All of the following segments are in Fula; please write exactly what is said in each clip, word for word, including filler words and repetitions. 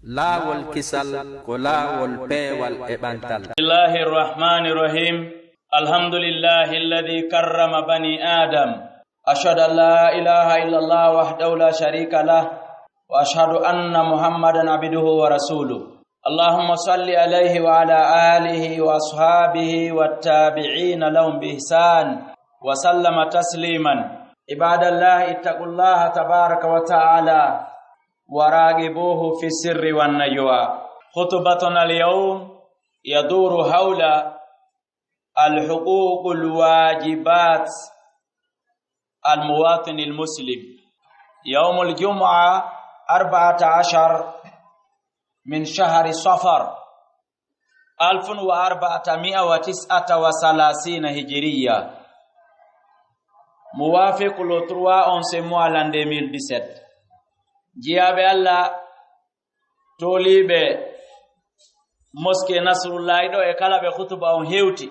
Laawol kisal ko laawol peewal e ɓantal. بسم الله الرحمن الرحيم. الحمد لله الذي كرم بني آدم. أشهد أن لا إله إلا الله وحده لا شريك له، وأشهد أن محمدا عبده ورسوله. اللهم صل عليه وعلى آله وأصحابه والتابعين لهم بإحسان وسلم تسليما. عباد الله، اتقوا الله تبارك وتعالى وراقبوه في السر والنجوى. خطبتنا اليوم يدور حول الحقوق والواجبات المواطن المسلم. يوم الجمعة، أربعة عشر من شهر صفر، ألف وأربعمائة وتسعة وثلاثين هجرية، موافق le trois onze mois l'an deux mille dix-sept. Jiyaaɓe Allah, tooliiɓe Moske Nasrullahi ɗo e kala ɓe hutuba on hewti.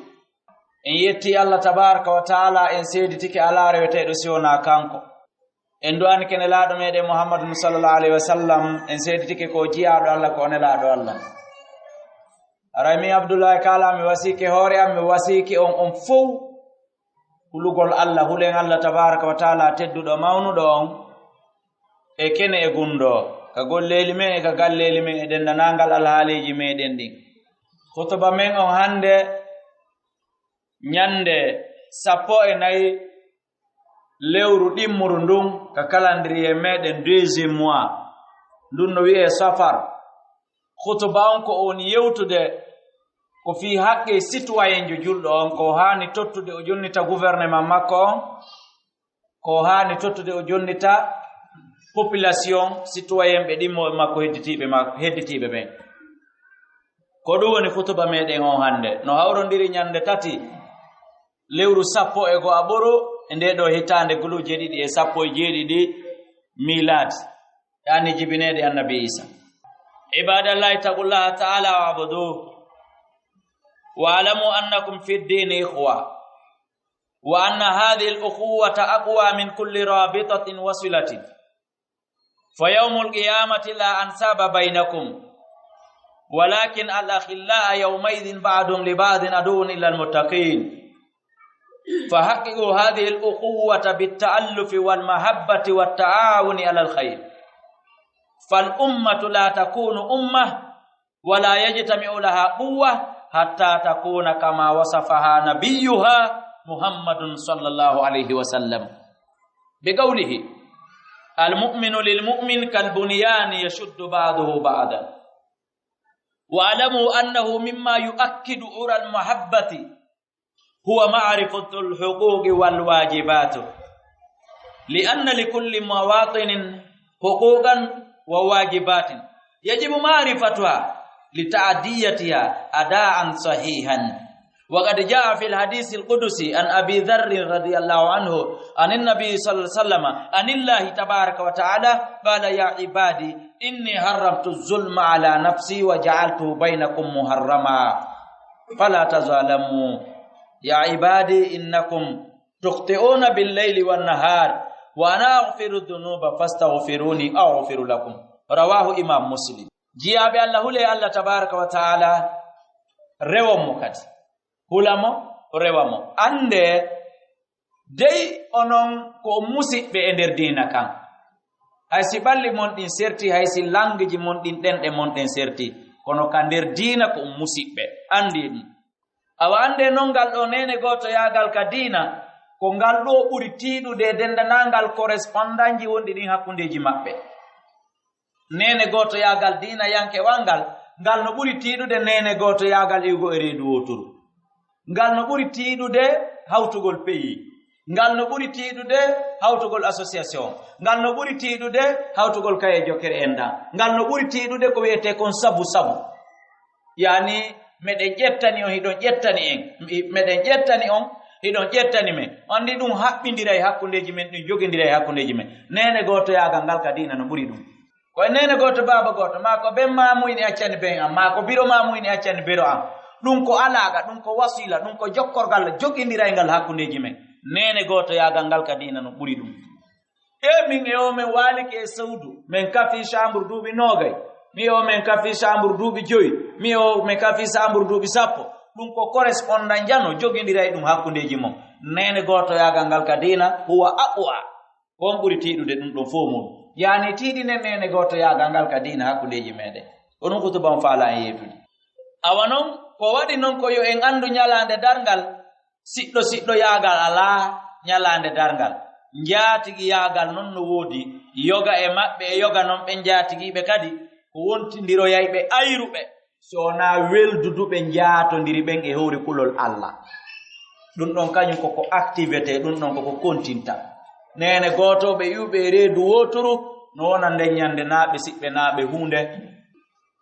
En yetti Allah tabaraka wa taala, en seeditike alaa reweteeɗo si wonaa kanko. En du'anike Nelaaɗo meɗen Muhammadun sallallahu alaihi wa sallam, en seeditike ko jiyaaɗo Allah, ko nelaaɗo Allah. Aray min Abdullahi kala, mi wasiike hoore am, mi wasiike on, on fow, hulugol Allah, hulen Allah tabaraka wa taala tedduɗo mawnuɗo on, e kene e gundo, ka golleeli men e ka galleeli men e denndaangal alhaaliiji meɗen ɗin. Hutuba men on hannde, ñannde sappo e nayi lewru ɗimmuru ndun ka calendrier meɗen, deuxième mois, ndun no wi'ee safar. Hutuba on ko on yewtude ko fii haqqe citoyenjo julɗo on, ko haani tottude o jonnita gouvernement makko on, ko haani tottude o jonnita population, citoyen ɓe, ɗimmo makko, hedditiiɓe ma-, hedditiiɓe ɓen. Ko ɗum woni hutuba meɗen on hannde. No hawrondiri ñannde tati lewru sappo e go'aɓuru e nde ɗo hitaande gulu jeeɗiɗi e sappo e jeeɗiɗi miilaad, yani jibineede Annabi Isa. عباد الله، اتقوا الله تعالى واعبدوه، واعلموا أنكم في الدين إخوة، وأن هذه الأخوة أقوى من كل رابطة وصلة، فيوم القيامة لا أنساب بينكم، ولكن الأخلاء يومئذ بعضهم لبعض عدو إلا المتقين. فحققوا هذه الأخوة بالتألف والمحبة والتعاون على الخير، فالأمة لا تكون أمة ولا يجتمع لها قوة حتى تكون كما وصفها نبيها محمد صلى الله عليه وسلم بقوله: المؤمن للمؤمن كالبنيان يشد بعضه بعضا. واعلموا أنه مما يؤكد عرى المحبة هو معرفة الحقوق والواجبات، لأن لكل مواطن حقوقا وواجبات يجب معرفتها لتأديتها أداء صحيحا. وقد جاء في الحديث القدسي عن أبي ذر رضي الله عنه عن النبي صلى الله عليه وسلم عن الله تبارك وتعالى قال: يا عبادي إني حرمت الظلم على نفسي وجعلته بينكم محرما فلا تظالموا. يا عبادي إنكم تخطئون بالليل والنهار وأنا أغفر الذنوب فاستغفروني أغفر لكم. رواه إمام مسلم. Jiyaaɓe Allah, hulee Allah tabaraka wa taala, rewon mo kadi. Hula mo, rewa mo. Anndee dey onon ko on musiɓɓe e nder diina kan. Hay si ɓalli mon ɗin serti, hay si langueji mon ɗin, ɗenɗe mon ɗen serti, kono ka nder diina ko on musiɓɓe. Anndee ɗum. Awa anndee non, ngal ɗoo neenegootoyaagal ka diina, ko ngal ɗoo ɓuri tiiɗude e denndaangal correspondanji wonɗi ɗin hakkundeeji maɓɓe. Neenegootoyaagal diinayankewal ngal, ngal no ɓuri tiiɗude neenegootoyaagal iwgo e reedu wooturu. Ngal no ɓuri tiiɗude hawtugol pays. Ngal no ɓuri tiiɗude hawtugol association. Ngal no ɓuri tiiɗude hawtugol kaye jokere en ɗan. Ngal no ɓuri tiiɗude ko wiyetee kon sabu sabu. Yani, meɗen ƴettani on, hiɗon ƴettani en. Mi-, meɗen ƴettani on, hiɗon ƴettani men. On anndi ɗum haɓɓindiray hakkundeeji men, ɗum jogindiray hakkundeeji men. Neenegootoyaagal ngal ka diina no ɓuri ɗum. Ko e neene gooto, baaba gooto, maa ko ben maamu ine accani ben am, maa ko biro maamu ine accani biro am. Ɗum ko alaaqa, ɗum ko wasiila, ɗum ko jokkorgal jogindiraygal hakkundeeji men. Neenegootoyaagal ngal ka diina no ɓuri ɗum. E min e o men waalike e sawdu, men kafi chambre duuɓi noogay. Mi o men kafi sambur duuɓi joyi, mi o men kafi sambur duuɓi sappo. Ɗum ko correspondant jano jogindiray ɗum hakkundeeji mon. Neene gootoyaagal ngal ka diina, huwa aqwa. Ko on ɓuri tiiɗude ɗum ɗon fof mum. Yaani tiiɗinen neene gootoyaagal ngal ka diina hakkundeeji meɗen. Ko ɗum kutuba on faala en yeetude. Awa non, ko waɗi non ko yo en anndu ñalaande darngal, siɗɗo siɗɗo yaagal alaa ñalaande darngal. Njaatigi yaagal non no woodi, yoga e maɓɓe e yoga non ɓen njaatigiiɓe kadi, ko wontindiroyayɓe ayruɓe, so wonaa welduduɓe njaatondiri ɓen e hoore kulol Allah. Ɗum ɗon kañum koko activité, ɗum ɗon koko kontinta. Neene gootooɓe iwɓe e reedu wooturu, no wona nden ñande naa ɓe siɓɓe naa ɓe huunde.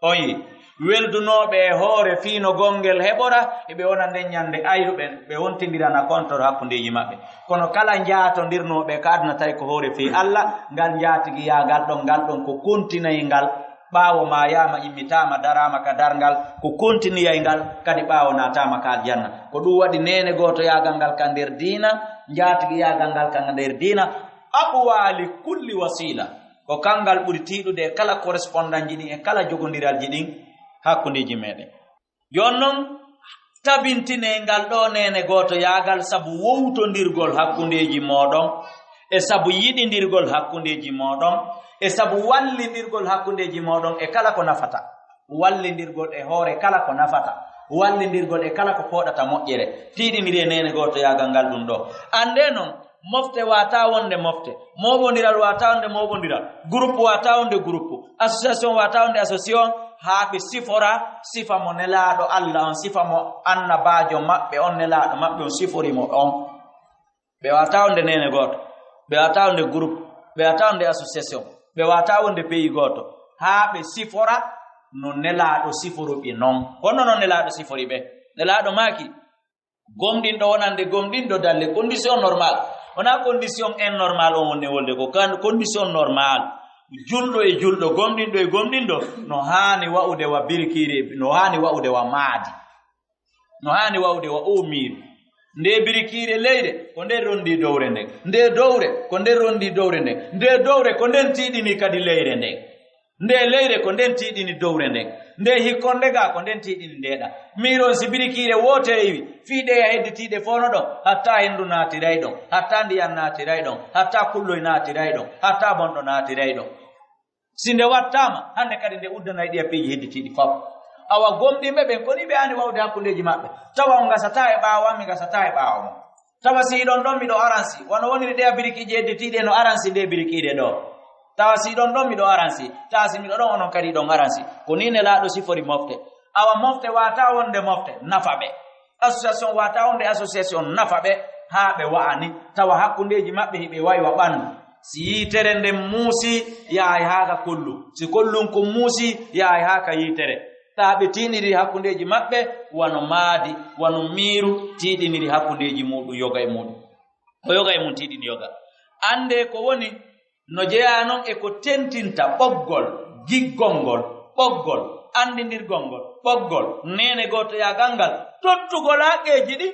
On yi, weldunooɓe e hoore fii no gongel heɓora, eɓe wona nden ñande ayruɓe, ɓe wontindirana kontor hakkundeeji maɓɓe. Kono kala njaatondirnooɓe ka aduna tawi ko hoore fii Allah, ngal njaatigiyaagal ɗon, ngal ɗon ko kontinay ngal. Ɓaawo maayaama, immitaama, daraama ka darngal, ko kontiniyay ngal, kadi ɓaawo naataama ka aljanna. Ko ɗum waɗi neene gootoyaagal ngal ka nder diina, njaatigiyaagal ngal ka nder diina, aqwa li kulli wasila. Ko kangal ɓuri tiiɗude e kala correspondant ji ɗin, e kala jogondiralji ɗin hakkundeeji meɗen. Jooni non, tabintinee ngal ɗoo neene gootoyaagal sabu wowtondirgol hakkundeeji mooɗon, e sabu yiɗindirgol hakkundeeji mooɗon, e sabu wallindirgol hakkundeeji mooɗon e kala ko nafata. Wallindirgol e hoore kala ko nafata. Wallindirgol e kala ko pooɗata moƴƴere. Tiiɗindiree neene gootoyaagal ngal ɗum ɗoo. Anndee non, mofte waataa wonde mofte. Mooɓondiral waataa wonde mooɓondiral. Groupe waataa wonde groupe. Association waataa wonde association. Haa ɓe sifora sifa mo Nelaaɗo Allah on, sifa mo annabaajo maɓɓe on, Nelaaɗo maɓɓe on sifori mo on. Ɓe waataa wonde neene gooto. Ɓe waataa wonde groupe. Ɓe waataa wonde association. Ɓe waataa wonde pays gooto. Haa ɓe sifora no Nelaaɗo sifori ɓe non. Kono non Nelaaɗo sifori ɓe. Nelaaɗo maaki, gomɗinɗo wonande gomɗinɗo dans les conditions normales. Wonaa condition innormal on woni wolde ko kan condition normal. Julɗo e julɗo, gomɗinɗo e gomɗinɗo, no haani wa'ude wa birikiire, no haani wa'ude wa maadi. No haani wa'ude wa o miiru. Nde birikiire leyre, ko nden rondi dowre nden. Nde dowre, ko nden rondi dowre nden. Nde dowre, ko nden tiiɗini kadi leyre nden. Nde leyre, ko nden tiiɗini dowre nden. Nde hikkorde ga, ko nden tiiɗini ndeeɗa. Miiron si birikiire woote iwi, fii ɗeya hedditiiɗe fono ɗon, hatta henndu naatiray ɗon, hatta ndiyan naatiray ɗon, hatta kulloy naatiray ɗon, hatta bonɗo naatiray ɗon. Si nde wattaama, hannde kadi nde uddanay ɗiya piiji hedditiiɗi fof. Awa gomɗinɓe ɓen, ko ni ɓe haani wa'ude hakkundeeji maɓɓe. Tawa on ngasataa e ɓaawo am, mi ngasataa e ɓaawo mon. Tawa si hiɗon ɗon, miɗo aransi. Wano woniri ɗeya birikiiji hedditiiɗi e no aransi nde birikiire ɗo. Tawa si hiɗon ɗon, miɗo aransi. Tawa si miɗo ɗon, onon kadi hiɗon aransi. Ko ni Nelaaɗo sifori mofte. Awa mofte waataa wonde mofte, nafa ɓe. Association waataa wonde association, nafa ɓe, haa ɓe wa'ani. Tawa hakkundeeji maɓɓe hiɓe waywa ɓandu. Si yiitere nden muusi, yahay haa ka kollu. Si kollun kun muusi, yahay haa ka yiitere. Taa ɓe tiiniri hakkundeeji maɓɓe, wano maadi, wano miiru, tiiɗiniri hakkundeeji muuɗum, yoga e muuɗum. Ko yoga e mum tiiɗini yoga. Annde ko woni, no jeyaa non e ko tentinta ɓoggol, giggol ngol, ɓoggol, anndindirgol ngol, ɓoggol, neene gootoyaagal ngal, tottugol haqqeeji ɗi.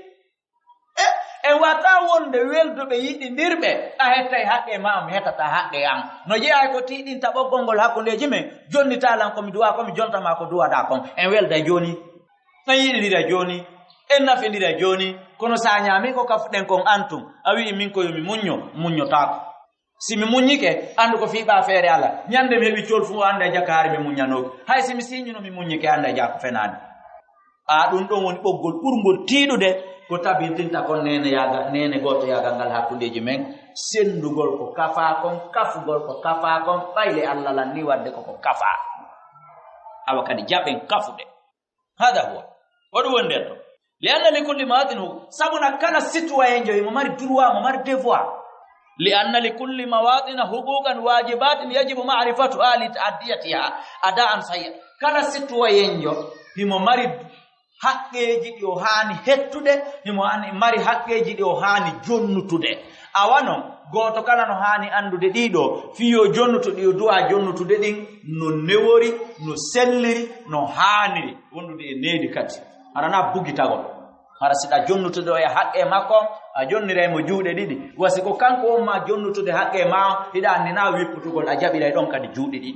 E, en waataa wonde welduɓe yiɗindirɓe, a hettay haqqe ma, mi hettata haqqe am. No jeyaa e ko tiiɗinta ɓoggol ngol hakkundeeji men, jonnitaa lan ko mi duwaa, ko mi jonta ma ko duwaɗaa kon. En welday jooni. En yiɗindira jooni. En nafindira jooni. Kono sa ñaami ko kafuɗen kon antum, a wi'i min ko yo mi muñño, muññotaako. Si mi muññike, anndu ko fii ɓaa feere Alla. Ñande mi heɓi colfu, o annda e jaka hari mi muññanooki. Hay si mi siiñuno mi muññike, annda e jaka ko fenaani. A ɗum ɗon woni ɓoggol ɓurngol tiiɗude ko tabintinta kon neene yaaga, neene gooto yaagal ngal hakkundeeji men, senndugol ko kafaa kon, kafugol ko kafaa kon, ɓayle Alla lan ni wadde ko ko kafaa. Awa kadi jaɓen kafude. Hada huwa. Ko ɗum woni nder ɗo. Li anna li kulli mawatin huquq. Sabu na kala citoyen jo himo mari droit, mo mari devoir. Li anna li kulli mawatin huquqan wajibatin yajibu ma'rifatuha li ta'addiyatiha ada'an sahiha. Kala citoyen jo himo mari haqqeeji ɗi o haani hettude, himo haani mari haqqeeji ɗi o haani jonnutude. Awa non, gooto kala no haani anndude ɗii ɗoo, fii yo jonnutu ɗi o duwaa jonnutude ɗin, no newori, no selliri, no haaniri wondude e needi kadi. Hara na bugitagol. Hara si ɗa jonnutude o e haqqe makko, a jonniray mo juuɗe ɗiɗi. Wa si ko kanko on ma jonnutude haqqe ma on, hiɗa anndi na wipputugol, a jaɓiray ɗon kadi juuɗe ɗiɗi.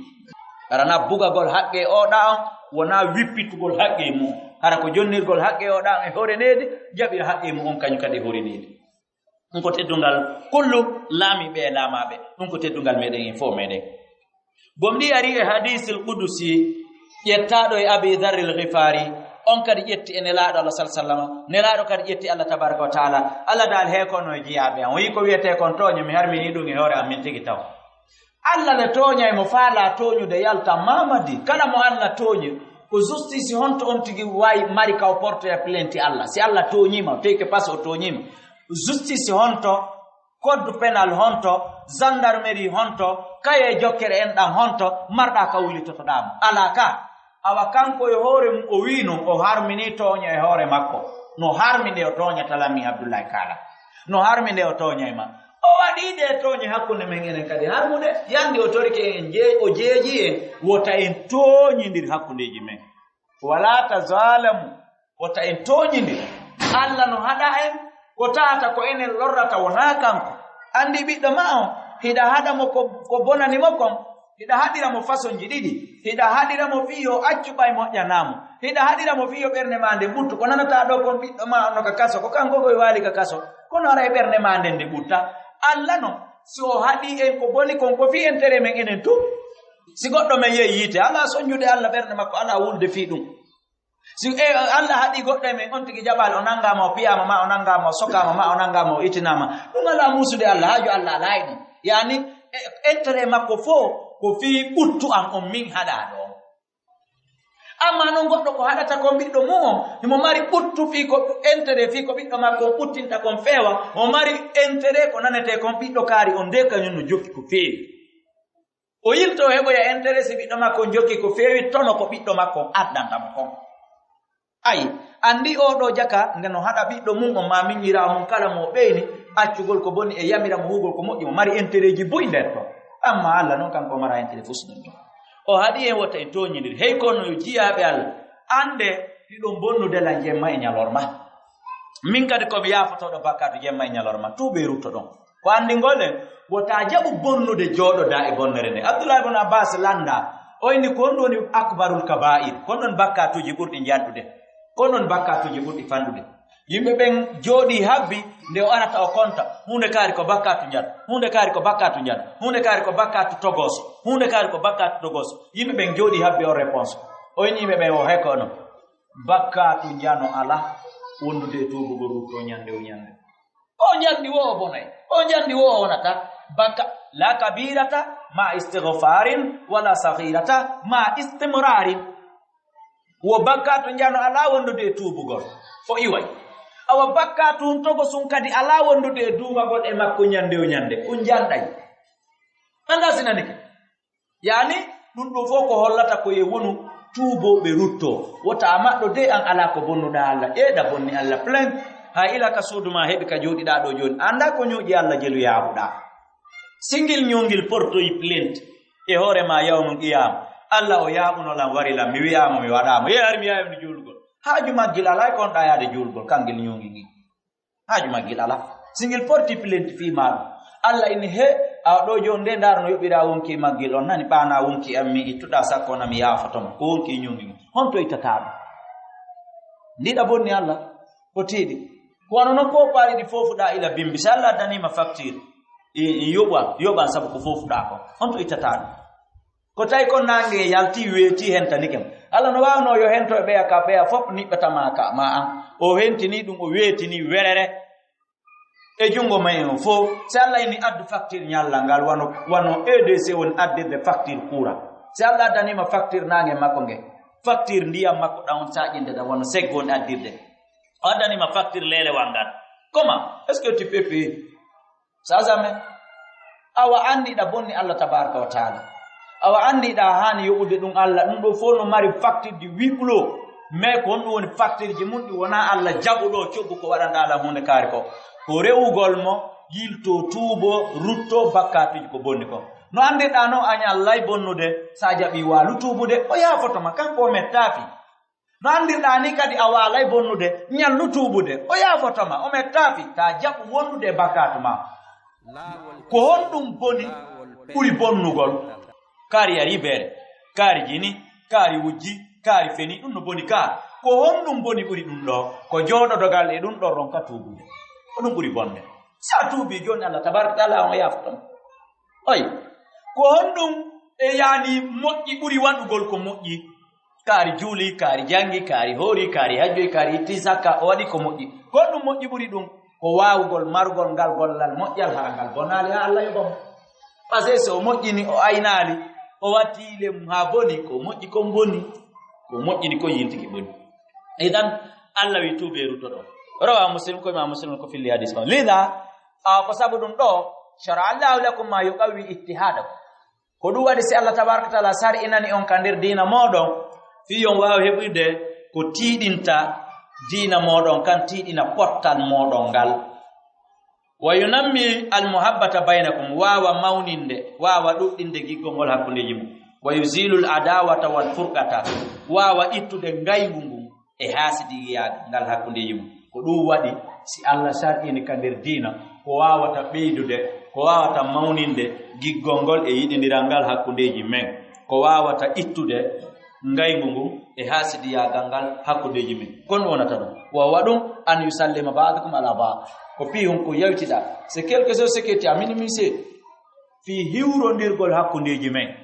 Hara na bugagol haqqe o ɗa on, wona wippitugol haqqe mum. Hara ko jonnirgol haqqe o ɗa on e hoore needi, jaɓi haqqe mum on kañum kadi e hoore needi. Ɗum ko teddungal kullu laamiiɓe e laamaaɓe. Ɗum ko teddungal meɗen en fof meɗen. Gomɗi ari e hadiisil qudusi, ƴettaaɗo e Abi Dharril Ghifari, on kadi ƴetti e Nelaaɗo Allah sal sallama, Nelaaɗo kadi ƴetti Allah tabaraka wa taala. Allah daal he kono e jiyaaɓe am. O yi ko wiyetee kon tooño, mi harmini ɗum e hoore am min tigi taw. Allah le tooñay mo faala tooñude yalta mamadi. Kala mo Allah tooñi, ko justice honto on tigi wawi mari ka o portoya plainte Allah? Si Allah tooñima, o teke pas o tooñima. Justice honto, code pénal honto, gendarmerie honto, kaye jokkere en ɗan honto, marɗa ka wulitotoɗamo? Ala ka. Awa kanko e hoore mum o wi non, o harmini tooña e hoore makko. No harmi nde o tooñata Lammi Abdullahi Kala. No harmi nde o tooñay ma. O waɗi ɗe tooñe hakkunde men enen kadi harmude. Yandi o torike en, je-, o jeeji en, wota en tooñindir hakkundeji men. Wala tazalamu, wota en tooñindir. Allah no haɗa en, ko taata ko enen lorrata wona kanko. Andi ɓiɗɗo ma on, hiɗa haɗa mo ko, ko bonani mo kon, hiɗa haɗira mo fasonji ɗiɗi. Hiɗa haɗira mo fii yo accu ɓay moƴƴanaa mo. Hiɗa haɗira mo fii yo ɓernde ma nde ɓuttu. Ko nanataa ɗo kon ɓiɗɗo ma on no ka kaso, ko kanko koye waali ka kaso. Kono hara e ɓernde ma nden nde ɓutta. Allah non, si o haɗi en ko boni kon, ko fii intérêt men enen tun. Si goɗɗo men yehi yiite, alaa sonjude Allah ɓernde makko, alaa wulde fii ɗum. Si e, Allah haɗi goɗɗo e men, on tigi jaɓaali, o nanngaama, o piyaama, ma o nanngaama, o sokaama, ma o nanngaama, o itinaama. Ɗum alaa muusude Allah, haaju Allah alaa e ɗum. Yaani, e, intérêt makko fof ko fii ɓuttu am on min haɗaa ɗo. Amma non goɗɗo ko haɗata kon ɓiɗɗo mum on, himo mari ɓuttu fii ko intérêt fii ko ɓiɗɗo makko on ɓuttinta kon feewa, o mari intérêt ko nanetee kon ɓiɗɗo kaari on nde kañum no jokki ko feewi. O yilto o heɓoya intérêt si ɓiɗɗo makko on jokki ko feewi, tono ko ɓiɗɗo makko on addanta mo kon. Ayi, andi oo ɗoo jaka, nde no haɗa ɓiɗɗo mum on maa miñiraa mum kala mo o ɓeyni, accugol ko boni e yamira mo huugol ko moƴƴi, mo mari intérêt ji buy nder ton. Amma Allah non kanko o mara intérêt fus nder ton. O haɗi en wota en tooñindir. Hey kono yo jiyaaɓe Allah, annde hiɗon bonnude lan jemma e ñalorma. Min kadi ko mi yaafotooɗo bakkaatu jemma e ñalorma. Tuubee ruttoɗon. Ko anndingol en, wota jaɓu bonnude jooɗoda e bonnere nde. Abdullah ibn Abbas lannda, o inni ko honɗum woni akbarul kaba'ir, ko honɗum bakkaatuuji ɓurɗi njanɗude, ko honɗum bakkaatuuji ɓurɗi fanɗude. Yimɓe ɓen jooɗii habbi nde o arata o konta, huunde kaari ko bakkaatu njano, huunde kaari ko bakkaatu njano, huunde kaari ko bakkaatu togooso, huunde kaari ko bakkaatu togooso. Yimɓe ɓen jooɗii habbi on réponse. O inni yimɓe ɓen o heko onon. Bakkaatu njano alaa wondude e tuubugol rutto ñande o ñande. O njandi wo o bonay. O njandi wo o wonata. Bakka la kabirata ma istighfarin wala saghirata ma istimrarin. Wo bakkaatu njano alaa wondude e tuubugol. O iway. Awa bakkaatu hun togo sun kadi alaa wondude e duumagol e makko ñande o ñande. O njanɗay. Anda sinanike. Yaani, ɗum ɗoo fof ko hollata ko e wonu tuubooɓe ruttoo. Wota a maɗɗo de an alaa ko bonnuɗaa Allah. Ƴeeɗa bonni Allah plein. Hay ila ka suudu ma heɓi ka jooɗiɗaa ɗoo jooni. Anndaa ko ñooƴi Allah jelu yaabuɗaa. Si ngil ñungil portoyi plainte e hoore ma yawmul qiyaama. Allah o yaaɓuno lan wari lan mi wi'aama mi waɗaama. Ye hari mi yaawi mi juulgol. Haaju maggil alaa e kon ɗaa yaade juulgol kangil ñungi ngil. Haaju maggil alaa. Si ngel porti plainte fii maa ɗum, Allah inni, he, awa ɗoo jooni nde ndaar no yoɓiraa wonki maggil on, nani ɓaanaa wonki am mi ittuɗaa sakko na mi yaafoto mo. Ko wonki ñungi mo. Honto ittataa ɗum? Ndiɗa bonni Allah. Ko tiiɗi. Ko wano non ko paali ɗi foofuɗaa ila bimbi. Si Allah addaniima facture, i, i yoɓan, yoɓan sabu ko foofuɗaa ko. Honto ittataa ɗum? Ko tawi kon naange yalti, weeti, hentanike mo. Allah no waawnoo yo hento e ɓeya ka, ɓeya fof niɓɓata ma ka, ma an. O hentini ɗum, o weetini werere e junngo ma en fof. Si Allah ini addu facture ñallal ngal, wano, wano E D C woni addirde facture courant. Si Allah addaniima facture naange makko nge, facture ndiyam makko ɗan on saƴinde ɗan, wano seggo woni addirde. O addaniima facture leelewal ngal. Comment? Est-ce que tu peux payer? Sa jamais. Awa anndiɗa bonni Allah tabaraka wa taala. Awa anndiɗa haani yoɓude ɗum Allah. Ɗum ɗo fof no mari facture de huis clos. Mais ko honɗum woni facture ji mum ɗi wonaa Allah jaɓuɗo coggu ko waɗanɗa Allah huunde kaari ko? Ko rewugol mo, yilto tuubo, rutto bakkaatuji ko bonni ko. No anndirɗa noon a ñallay bonnude, sa jaɓi waalu tuubude, o yaafoto ma, kanko o mettaafi. No anndirɗaa ni kadi a waalay bonnude, ñallu tuubude. O yaafoto ma, o mettaafi, ta jaɓu wondude e bakkaatu ma. Ko honɗum boni ɓuri bonnugol? Kaari a ribeere. Kaari jini, kaari wujji, kaari feni, ɗum no boni ka. Ko honɗum boni ɓuri ɗum ɗo? Ko jooɗodogal e ɗum ɗon ronka tuubude. Ko ɗum ɓuri bonde. Si a tuubii jooni, Allah tabaaraka taala on yaaftan. Oy, ko honɗum e yaani moƴƴi ɓuri waɗugol ko moƴƴi? Kaari juuli, kaari janngi, kaari hoori, kaari hajjoyi, kaari itti zakka, o waɗi ko moƴƴi. Ko honɗum moƴƴi ɓuri ɗum? Ko waawugol margol ngal gollal moƴƴal hara ngal bonaali haa Allah yoɓa mo. Parce que so o moƴƴini, o aynaali, o watti lem haa boni, ko moƴƴi kon boni, ko moƴƴini kon yiltiki boni. Idan, Allah wi tuubee ruttoɗon. Rawa Muslim, ko Imam Muslim ko filli hadis on. Lida, a, ko sabu ɗum ɗo, shara Allahu lakum ma yuqawwi ittihadakum. Ko ɗum waɗi si Allah tabaaraka taala sar'inani on ka nder diina mooɗon, fii on waawa heɓude ko tiiɗinta diina mooɗon kan, tiiɗina pottal mooɗon ngal. Wa yunammi al muhabbata baynakum, waawa mawninde, waawa ɗuɗɗinde giggol ngol hakkundeeji mon. Wa yuzilul adawata wal furqata, waawa ittude ngayngu ngun e haasidiyaagal ngal hakkundeeji mon. Ko ɗum waɗi si Allah sar'ini ka nder diina ko waawata ɓeydude, ko waawata mawninde giggol ngol e yiɗindiral ngal hakkundeeji men, ko waawata ittude ngayngu ngun e haasidiyaagal ngal hakkundeeji men. Kon wonata ɗum. Wa huwa ɗum an yusallima ba'dukum ala ba'd. Ko fii on ko yawtida. C'est quelque chose ce que tu as minimisé. Fii hiwrondirgol hakkundeeji men.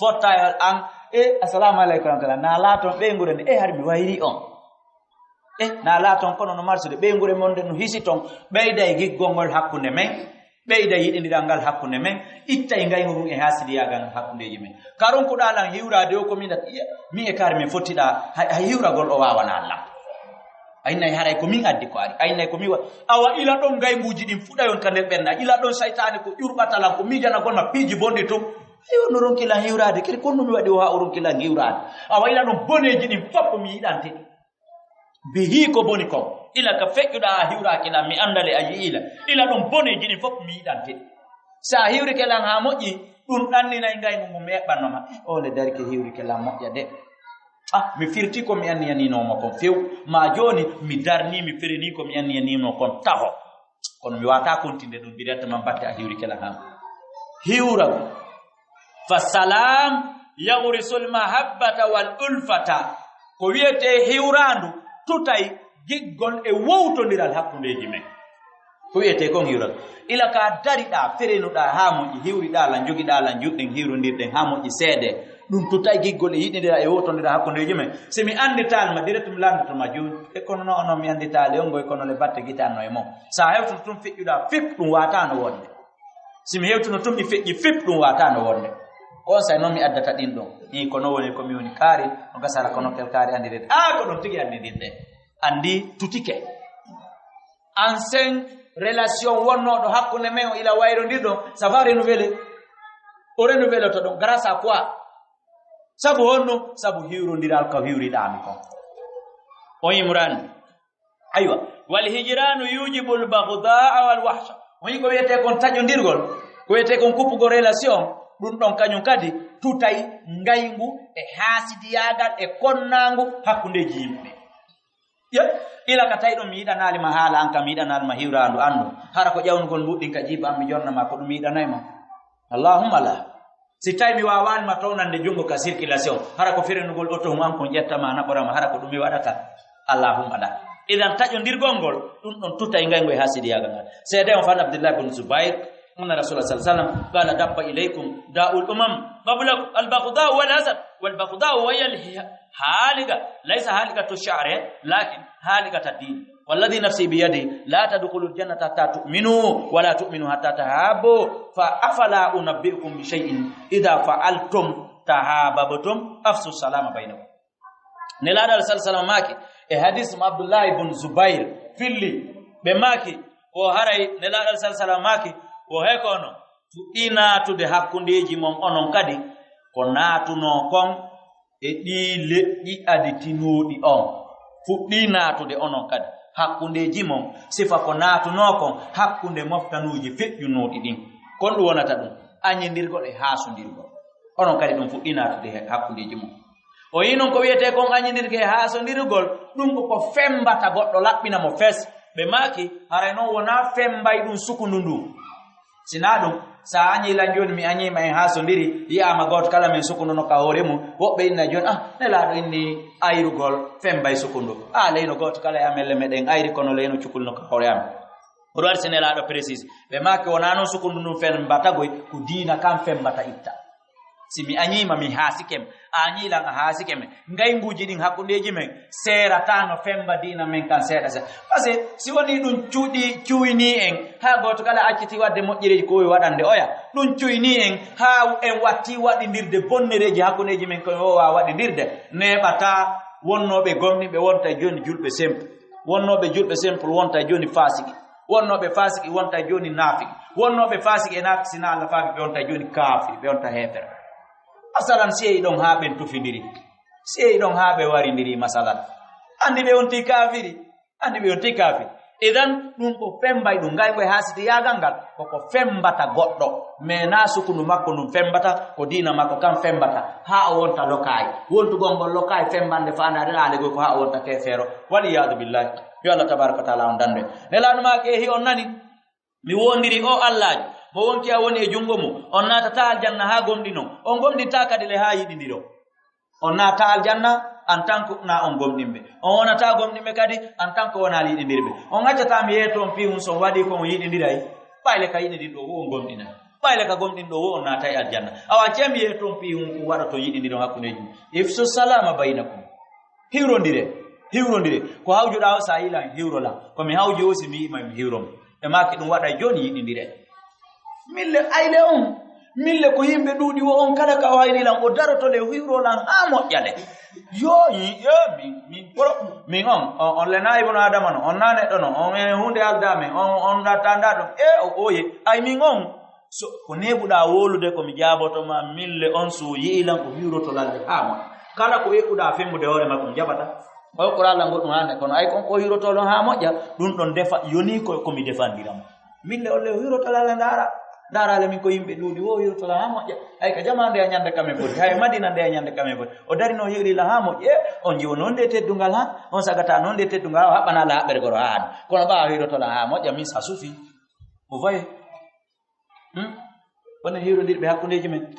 Fotta e an, e, "Assalamu aleykum wa rahmatullah." Na laaton ɓeynguure nde, "E, hari mi wayri on." E, na laaton kono no marsude ɓeynguure mon nde no hisi ton. Ɓeyda e giggol ngol hakkunde men. Ɓeyda yiɗindiral ngal hakkunde men, ittay ngayngu ngun e haasidiyaagal ngal hakkundeeji men. Ka ronkuɗaa lan hiwraade o ko min dat-, iya, mi e kaari min fottiɗaa, hay, hay hiwragol o waawanaa lan. A innay haray ko min addi ko ari, a innay ko mi wa-, awa ila ɗon ngaynguuji ɗin fuɗayon ka nder ɓernde, ila ɗon saytaane ko ƴurɓata lan, ko miijanagol ma piiji bonɗi tun. Ayo, no ronki lan hiwraade, kadi ko no mi waɗi o haa o ronki lan hiwraade. Awa ila ɗon boneeji ɗin fof ko mi yiɗante ɗi. Bi hii ko boni kon. Ila ka feƴƴuɗaa a hiwraaki lan, mi anndale a yi'ii lan. Ila ɗon boneeji ɗin fof mi yiɗante ɗi. Si a hiwrike lan haa moƴƴi, ɗum ɗanninay ngayngu ngu mi eɓɓanno ma. Eh, oo le darike hiwrike lan moƴƴa de. Ah, mi firti ko mi anniyaniinoo mo kon few. Maa jooni, mi darnii, mi firinii ko mi anniyaniinoo kon taho. Kono mi waawataa kontinde ɗum directement batte a hiwrike lan haa. Hiwrago. Fa salam yagrisul mahabbata wal ulfata. Ko wiyetee hiwraandu tutay giggol e wowtondiral hakkundeeji men. Ko wiyetee kon hiwraandu. Ila ka dariɗaa, ferenuɗaa haa moƴƴi, hiwriɗaa lan, njogiɗaa lan, njuɗɗen, hiwrondirɗen haa moƴƴi seede. Ɗum tutay giggol e yiɗindiral e wowtondiral hakkundeeji men. Si mi anndital ma, direct mi lanndoto ma jooni. E kono non, onon mi annditaali on ngoy, kono le batte gitanno e mon. Sa hewtuno tun feƴƴuɗaa fip, ɗum waataano wonde. Si mi hewtuno tun mi feƴƴi fip, ɗum waataano wonde. On say noon mi addata ɗin ɗon. Ii, ko non woni ko mi woni kaari, no gasara kono kel kaari anndirede. Ah, ko ɗon tigi anndirde. Anndi tutike. Ancien relation wonnooɗo hakkunde men o ila wayrondir ɗon, ça va renouveler. O renouveler to ɗon. Grâce à quoi? Sabu honno? Sabu hiwrondiral ka hiwriɗaa mi kon. O Imran. Aywa. Wal hijranu yujibul baghdaa wal wahsha. Woni ko wiyetee kon taƴondirgol, ko wiyetee kon kuppugol relation, ɗum ɗon kañum kadi tutay ngayngu e haasidiyaagal e konnaangu hakkundeeji yimɓe. Yo, ila ka tawi ɗum mi yiɗanaali ma haala an kam, mi yiɗanaali ma hiwraandu an ɗum. Hara ko ƴawnugol mbuɗɗin ka jiiba an mi jonna ma ko ɗum mi yiɗanay ma. Allahumma la. Si tawi mi waawaani ma townande junngo ka circulation, hara ko firenugol oto hum an kon ƴetta ma naɓora ma, hara ko ɗum mi waɗata. Allahumma la. Idan taƴondirgol ngol, ɗum ɗon tutay ngayngu e haasidiyaagal ngal. Seede on fan Abdullah bin Zubair, anna Rasulullah sallallahu alaihi wasallam, qala dabba ilaykum da'ul umam qablakum, al baghdha wal hasad, wal baghdha wa hiya al haliqa, laysa haliqatu sha'ri, lakin haliqatu ad-din. Walladhi nafsi biyadihi, la tadkhulul jannata hatta tu'minu, wa la tu'minu hatta tahabbu, fa afala unabbi'ukum bi shay'in idha fa'altum tahabbtum, afshu salama bainakum. Nelaaɗo Alah sallallahu alaihi wasallam maaki, e hadis mo Abdullahi ibn Zubair filli, ɓe maaki, ko haray Nelaaɗo Alah sallallahu alaihi wasallam maaki, ko he kono, fuɗɗii naatude hakkundeeji mon onon kadi, ko naatunoo kon e ɗii leƴƴi aditinooɗi on. Fuɗɗii naatude onon kadi hakkundeeji mon, sifa ko naatunoo kon hakkunde moftanuuji feƴƴunooɗi ɗin. Kon ɗum wonata ɗum, añindirgol e haasondirgol. Onon kadi ɗum fuɗɗii naatude he hakkundeeji mon. O yii non ko wiyetee kon añindirgol e haasondirgol, ɗum ko ko femmbata goɗɗo laɓɓina mo fes. Ɓe maaki, haray non wonaa femmbay ɗum sukundu ndun. Si naa ɗum, so a añii lan jooni, mi añiima, en haasondiri, yi'aama gooto kala men sukundu nokka hoore mum, woɓɓe inna jooni, ah, Nelaaɗo inni ayrugol femmba e sukundu. Ah, leyno gooto kala e amen le meɗen ayri, kono leyno cukul nokka hoore amen. Ko ɗum waɗi si Nelaaɗo précise. Ɓe maaki wonaa noon sukundu ndun femmbatagol, ko diina kan femmbata itta. Si mi añiima, mi haasike ma. A añii lan, a haasike ma. Ngaynguuji ɗin hakkundeeji men seerataa no femmba diina men kan seeɗa seeɗa. Parce que si wonii ɗum cuuɗi, cuuyinii en, haa gooto kala acciti waɗde moƴƴereeji ko o waɗande oya, ɗum cuuyinii en, haa en watti waɗindirde bonnereeji hakkundeeji men ko o waawa waɗindirde, neeɓataa wonnooɓe gomɗinɓe wonta jooni julɓe simple. Wonnooɓe julɓe simple wonta jooni faasiki. Wonnooɓe faasiki wonta jooni naafiki. Wonnooɓe faasiki e naafiki, si naa Allah faaki, ɓe wonta jooni kaafiri, ɓe wonta heefere. Masalan, si yehii ɗon haa ɓen tufindiri, si yehii ɗon haa ɓe warindiri, masalan, anndi ɓe wonti kaafiri, anndi ɓe wonti kaafiri. Idan, ɗum ko femmbay ɗum, ngayngu e haasidi yaagal ngal, ko ko femmbata goɗɗo, mais naa sukundu makko ndun femmbata, ko diina makko kan femmbata, haa o wonta lokaayi. Wontugol ngol lokaayi femmbande faandaare ɗaale goy ko haa o wonta keefeero. Wal iyaadu billahi. Yo Allah tabaaraka wa taala on danndu en. Nelaaɗo maaki, ehi, on nani? Mi woondiri o Allaajo, mo wonkii an woni e junngo mum, on naatataa aljanna haa gomɗinon, on gomɗintaa kadi le haa yiɗindiron. On naatataa aljanna en tant que naa on gomɗinɓe. On wonataa gomɗinɓe kadi en tant que wonaa yiɗindirɓe. On accataa mi yeeto on piihun si on waɗii ko on yiɗindiray. Ɓay le ka yiɗindirɗo wo on gomɗinay. Ɓay le ka gomɗinɗo wo on naatay aljanna. Awa cee mi yeeto on piihun ko waɗoto yiɗindiron hakkundeeji mum. Ifsu salama baynakum. Hiwrondire, hiwrondire. Ko hawjuɗaa o, so a yiilan, hiwro lan. Ko mi hawji o, si mi yi'ii ma, mi hiwro mo. E maaki ɗum waɗay jooni yiɗindire. Min le, ay le on. Min le ko yimɓe ɗuuɗi wo on kala ka o hayni lan, o daroto le hiwro lan haa moƴƴa le. Yo, yi-, yo, min, min, pro-, min on, on, on le naa ibnu Adama no, on naa neɗɗo no, on e huunde aldaa men, on, on ɗatta ndaa ɗum. E o, oye, ay min on. So ko neeɓuɗaa wowlude ko mi jaaboto ma, min le on so yi'ii lan ko hiwroto lan le haa moƴƴa. Kala ko eɓɓuɗaa femmude hoore makko mi jaɓata. O Qur'an lan goɗɗum haande kono ay kon ko hiwroto lan haa moƴƴa, ɗum ɗon defa, yoni ko, ko mi defandira mo. Min le on le o hiwroto lan le ndaara. Ndaara le min ko yimɓe ɗuuɗi wo hiwroto lan haa moƴƴa. Ay ka jamaa nde a ñande kamen foti. Hay Madina nde a ñande kamen foti. O dari no hiwri lan haa moƴƴa. E on jiwo noon nde teddungal haa. On sagata noon nde teddungal haa o haɓɓana la haɓɓere goro haa hande. Kono ɓaawo hiwroto lan haa moƴƴa min sa sufi. Vous voyez? Hmm? Wonen hiwrondirɓe hakkundeeji men.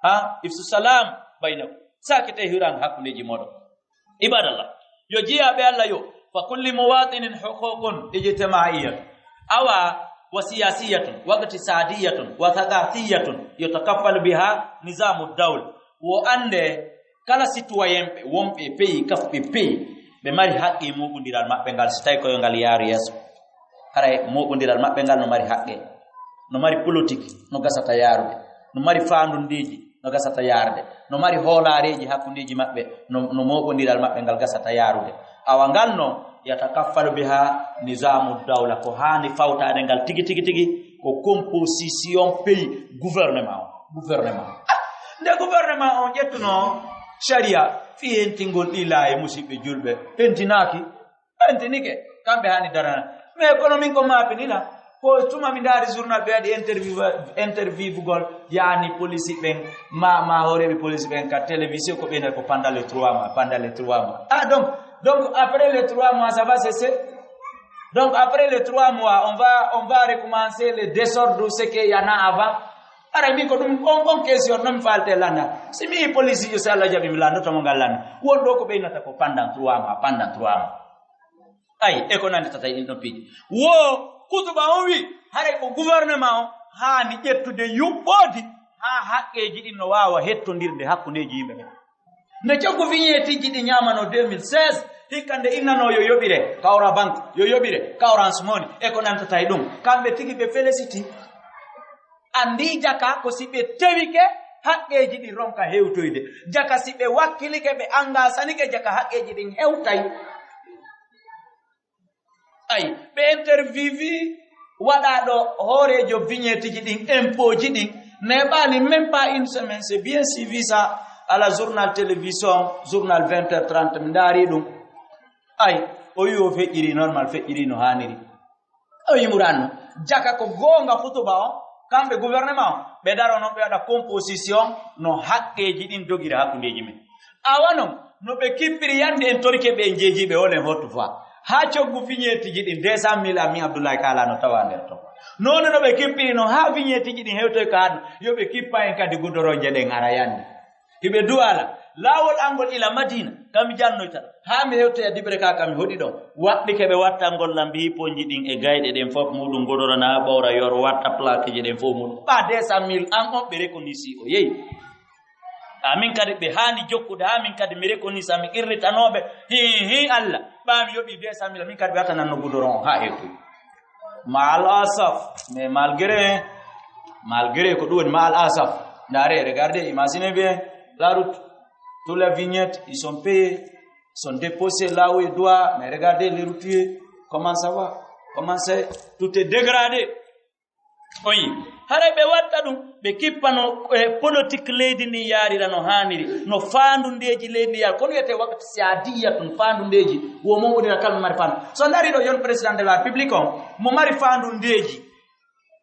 Ha? Ifsu salam baynakum. Saakitee hiwraango hakkundeeji mooɗon. Ibadallah. Yo jiyaaɓe Allah yo. Fa kulli muwatinin huququn ijtimaiyatun. Awa wa siyasiyatun, wa iqtisadiyatun, wa thaqafiyatun, yutakaffalu biha nizamu dawl. Wo annde kala citoyen ɓe wonɓe e pays, kafɓe pays, ɓe mari haqqe e mooɓondiral maɓɓe ngal, si tawi ko yo ngal yaaru yeeso. Haray mooɓondiral maɓɓe ngal no mari haqqe, no mari politique no gasata yaarude, no mari faandondeeji no gasata yaarude, no mari hoolaareeji hakkundeeji maɓɓe, no, no mooɓondiral maɓɓe ngal gasata yaarude. Awa ngal no yatakaffalu biha nizamu dawla, ko haani fawtaade ngal tigi, tigi, tigi, ko composition pays, gouvernement o, gouvernement. Ah, nde gouvernement on ƴettuno sharia fii hentingol ɗi laayi, musiɓɓe julɓe, hentinaaki, hentinike, kamɓe haani darana. Mais kono min ko maapinila, ko tuma mi ndaari journal ɓe waɗi interview, interviewgol, yaani police ɓen, ma, ma hooreeɓe police ɓen ka télévision ko ɓe ko pendant les trois mois, pendant les trois mois. Ah, donc, donc après les trois mois, ça va cesser. Donc après les trois mois, on va, on va recommencer les désordres, ce qu'il y en a avant. Ara min ko ɗum, on, on question non mi faalte landa. Si mi police yo, si Allah jaɓi mi landoto mo ngal landa. Won ɗo ko ɓeynata ko pendant trois mois, pendant trois mois. Ay, e ko nandi tata ɗin ɗon piiji. Wo kutuba on wi, haray ko gouvernement on haani ƴettude yuɓɓoodi haa haqqeeji ɗin no waawa hettondirde hakkundeeji yimɓe ɓen. Nde coggu vignette ji ɗi ñaamano deux mille seize, hikka nde innano yo yoɓire ka Orabank, yo yoɓire ka Orange Money, e ko nantata e ɗum. Kamɓe tigi ɓe félicité. Anndi jaka ko si ɓe tewike, haqqeeji ɗi ronka hewtoyde. Jaka si ɓe wakkilike, ɓe angasanike, jaka haqqeeji ɗin hewtay. Ay, ɓe interviewi waɗaaɗo hooreejo vignette ji ɗin, impôt ji ɗin, neeɓaali même pas une semaine, c'est bien suivi ça à la journal télévision, journal vingt heures trente, mi ndaari ɗum. Ay, o wi o feƴƴiri normal, feƴƴiri no haaniri. O yimuraano, jaka ko goonga hutuba on, kamɓe gouvernement on, ɓe daro non ɓe waɗa composition no haqqeeji ɗin dogira hakkundeeji men. Awa non, no ɓe kippiri yande en torike ɓe en jeeji ɓe wolen haute voix. Haa coggu vignetteji ɗin, deux cent mille a min Abdoulaye Kala no tawa nder ton. Noone no ɓe kippiri non, haa vignetteji ɗin hewtoy ka haɗno, yo ɓe kippa en kadi gudoroje ɗen ara yande. Hiɓe duwala, laawol angol ila Madina, kam mi jannoyta, haa mi hewtoya diɓre ka, kam mi hoɗi ɗon. Waɗɗike ɓe wattangol lambi hiponji ɗin e gayɗe ɗen fof muɗum gudoro na ɓowra yor watta plaqueji ɗen fof muɗum. Ɓa deux cent mille an on ɓe reconnaissi o yehi. Amin kadi ɓe haani jokkude, haa min kadi mi reconnaissa, mi qirritanoɓe. Hi, hi, Allah, ɓa mi yoɓi deux cent mille, min kadi ɓe wattanan no gudoro on haa hewtoy. Mal asaf, mais malgré, malgré ko ɗum woni mal asaf. Ndaare, regardez, imaginez bien, la route, toutes les vignettes, ils sont payés, sont déposés là où ils doivent, mais regardez les routiers, comment ça va, comment c'est, tout est dégradé. Oyi, haray ɓe watta ɗum, ɓe kippano e politique leydi ndi yaarira no haaniri, no faandundeeji leydi ndi yaari. Kono wiyetee wakati siyaadiyya tun, faandundeeji, wo mo wonira kala no mari faandu. So ndaari ɗo yon président de la République on, mo mari faandundeeji,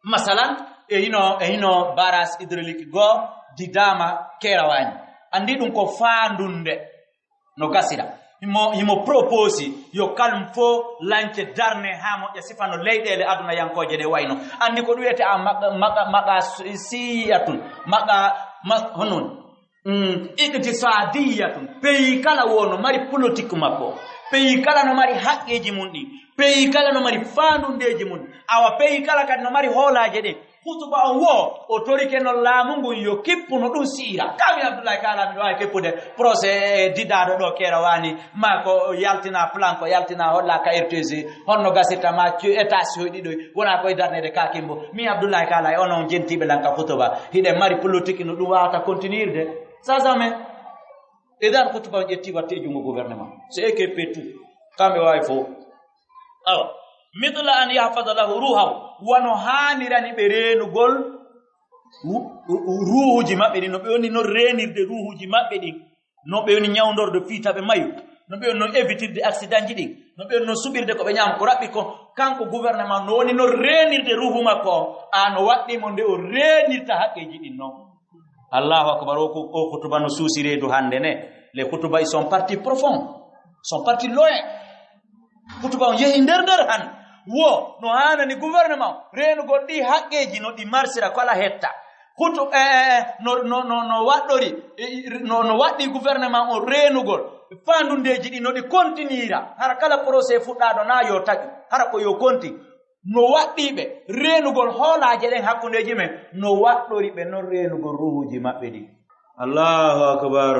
masalan, e hino, e hino barrage hydraulique goo, Didama, Kerawani. Anndi ɗum ko faandunde. No gasira. Himo, himo proposi yo kalm fo lance darne haa moƴƴa sifa no leyɗeele adunayankooje ɗe wayno. Anndi ko ɗum wiyete a maqa, maqa, maqa siyatun, maqa, ma-, honon. Mm, iqtisadiyatun. Pays kala wo no mari politique makko. Pays kala no mari haqqeeji mum ɗin. Pays kala no mari faandundeeji mum. Awa pays kala kadi no mari hoolaaje ɗin. Hutuba on wo, o torike non laamu ngun yo kippu no ɗum si'ira. Kami Abdullahi Kala miɗo waawi keppude procès e didaaɗo ɗo Kerawani, ma ko yaltina plan, ko yaltina holla ka R T C, honno gasirta ma cu-, étage hoy ɗiɗoy, wona koye darnede ka kimbo. Mi Abdullahi Kala e onon jentiiɓe lan ka hutuba, hiɗen mari politique no ɗum wawata continuirde. Ça jamais. Idan hutuba on ƴetti watti e junngo gouvernement. C'est E K P tout. Kamɓe waawi fof. Awa, mithla an yahfada lahu ruhahu, wano haanirani ɓe reenugol ru-, ru-, ruuhuuji maɓɓe ɗin, no ɓe woni non reenirde ruuhuuji maɓɓe ɗin, no ɓe woni ñawndorde fiita ɓe mayu, no ɓe woni non évitirde accidentji ɗin, no ɓe woni non suɓirde ko ɓe ñaama ko raɓɓi ko, kanko gouvernement no woni non reenirde ruuhu makko on, a no waɗɗii mo nde o reenirta haqqeeji ɗin non. Allahu akbar, o ku-, o hutuba no suusi reedu hannde ne. Les hutuba, ils sont partis profond, sont partis loin. Hutuba on yehi nder nder han. Wo, no haanani gouvernement o reenugol ɗi haqqeeji no ɗi marsira kala hetta. Hutu-, eh, eh, eh, no, no, no, no waɗɗori, eh, no, no waɗɗi gouvernement on reenugol. Faandundeeji ɗi no ɗi kontinira. Hara kala procès fuɗɗaaɗo na yo taƴu. Hara ko yo konti. No waɗɗii ɓe reenugol hoolaaje ɗen hakkundeeji men. No waɗɗori ɓe non reenugol ruuhuuji maɓɓe ɗi. Allahu akbar.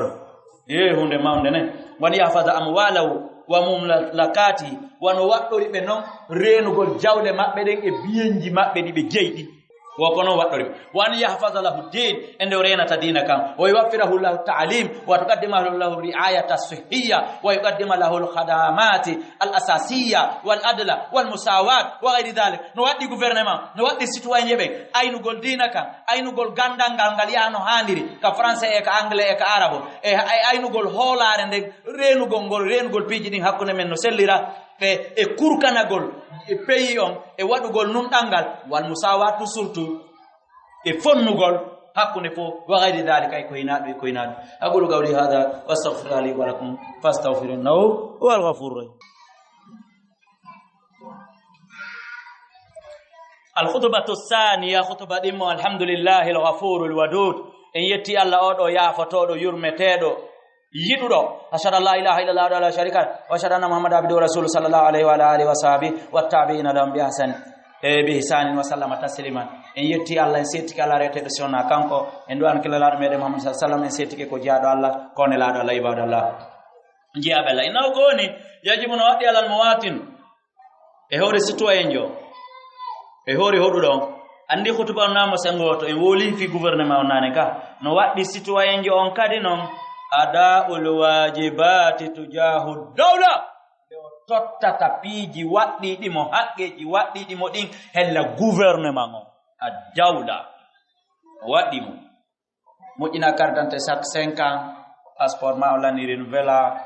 Ye huunde mawnde ne. Wan yahfada amwalahu wa mumlakati. Wano waɗɗori ɓe non reenugol jawle maɓɓe ɗen e biyenji maɓɓe ɗi ɓe jeyi ɗi. Wo ko non waɗɗori ɓe. Wan yahfada lahu din. E nde o reenata diina kan. Wa yuwaffirahu lahu ta'lim. Wa tuqaddima lahu ri'ayata sihhiya. Wa yuqaddima lahu al-khadamati al-asasiya. Wal adla. Wal musawat. Wa ghayri dhalik. No waɗɗi gouvernement. No waɗɗi citoyen ɓe. Aynugol diina kan. Aynugol ganndal ngal, ngal yaha no haaniri, ka français e ka anglais e ka arabo, e, e aynugol hoolaare nden, reenugol ngol, reenugol piiji ɗin hakkunde men no sellira, e, e kurkanagol e pays on, e waɗugol nunɗal ngal, wal musawatu surtout, e fonnugol hakkunde fof, wa gayri dalika, e ko hinaa ɗum, e ko hinaa ɗum. Aqulu qawli hada, wa astaghfirullaha li wa lakum, fastaghfiruhu innahu huwal ghafurur rahim. Al khutbatu thaniya, khutba ɗimmo, alhamdulillahi al ghafurul wadud. En yetti Allah, oɗo yaafotooɗo, yurmeteeɗo, yiɗuɗo. Ashhadu an la ilaha illallah wahdahu la sharika lah, wa ashhadu anna Muhammadan abduhu wa rasuluhu sallallahu alayhi wa ala alihi wa sahbihi wa tabi'ina lahum bi ihsan, e bi ihsanin wa sallama tasliman. En yetti Allah, en settike Allah reeteeɗo sonna kanko, en du'an kila laaɗo meɗen Muhammad sallallahu alayhi wa sallam, en settike ko jiyaaɗo Allah, ko nelaaɗo Allah, ibadallah. Jiyaaɓe Allah. Innahu ko woni, yajibu no waɗɗi alal muwatin, e hoore citoyen jo, e hoore hoɗuɗo on. Anndi hutuba on naamo sengo to en woli fi gouvernement on nane ka. No waɗɗi citoyen jo on kadi non, ada'ul wajibati tujahu dawla. Nde o tottata piiji waɗɗiiɗi mo, haqqeeji waɗɗiiɗi mo ɗin hella gouvernement on. A dawla. O waɗɗi mo. Moƴƴina carte d'identité chaque cinq ans, passeport ma o lani renouvela,